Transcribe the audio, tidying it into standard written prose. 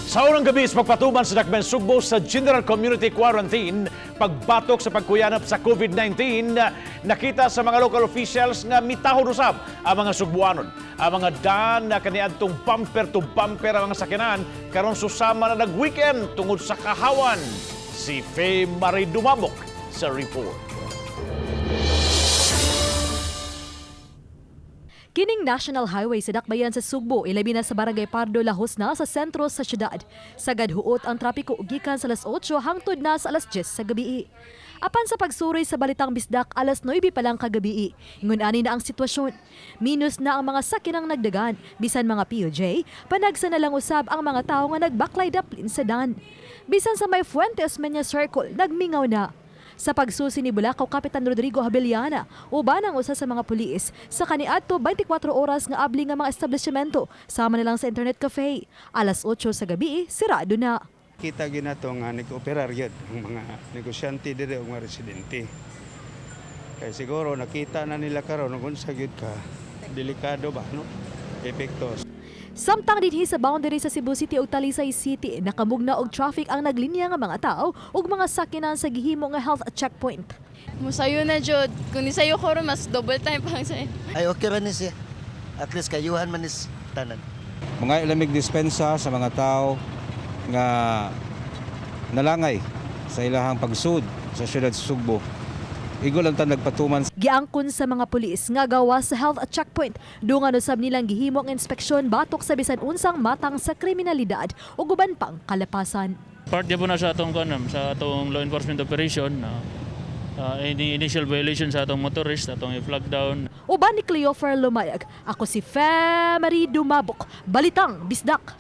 Sa unang gabi sa pagpatuman sa Dakbayan Sugbo sa General Community Quarantine, pagbatok sa pagkuyanap sa COVID-19, nakita sa mga local officials nga mitahod usab ang mga Sugbuanon. Ang mga dan na kaniadtong bumper to bumper ang mga sakyanan karon susama na nag-weekend tungod sa kahawan. Si Faye Marie Dumamok sa report. Kining National Highway sa Dakbayan sa Sugbo, ilabi na sa Barangay Pardo, Lahos na sa sentro sa syudad. Sagad huot ang trapiko gikan sa alas 8 hangtod na sa alas 10 sa gabi. Apan sa pagsuroy sa Balitang Bisdak, alas 9 pa lang kagabi. Ingon ani na ang sitwasyon. Minus na ang mga sakinang nagdagan, bisan mga POJ, panagsa na lang usab ang mga tao nga nagbaklay daplin sa dan. Bisan sa may Fuente Osmeña Circle, nagmingaw na. Sa pagsusi ni Bulacau Kapitan Rodrigo Habeliana, uban ang usa sa mga pulis sa kaniadto 24 oras nga abli nga mga establishmento, sama na lang sa internet cafe. Alas 8 sa gabi, sirado na. Kita ginato nga nag-operar gyud ang mga negosyante dire ug mga residente. Kay siguro nakita na nila karon kung unsa gyud ka delikado ba, no? Epekto. Samtang dinhi sa boundary sa Cebu City ug Talisay City, nakamugna og traffic ang naglinya nga mga tao ug mga sakinan sa gihimo nga health checkpoint. Musayo na jud. Kung nisayo ko ron, mas double time pa ang sayo. Ay, okay ra ni siya. At least kayuhan man is tanan. Mga ilamig dispensa sa mga tao nga nalangay sa ilahang pagsud sa siyudad sa Sugbo. Igol ang tan nagpatuman. Giangkon sa mga pulis nga gawa sa health checkpoint, dungan usab nilang gihimo ang inspeksyon batok sa bisan unsang matang sa kriminalidad ug uban pang kalapasan. Part po na sa atong kuan, sa atong law enforcement operation na any initial violation sa atong motorist atong i-flag down. Uban ni Cleofer Lumayag, ako si Fe Marie Dumabok, Balitang Bisdak.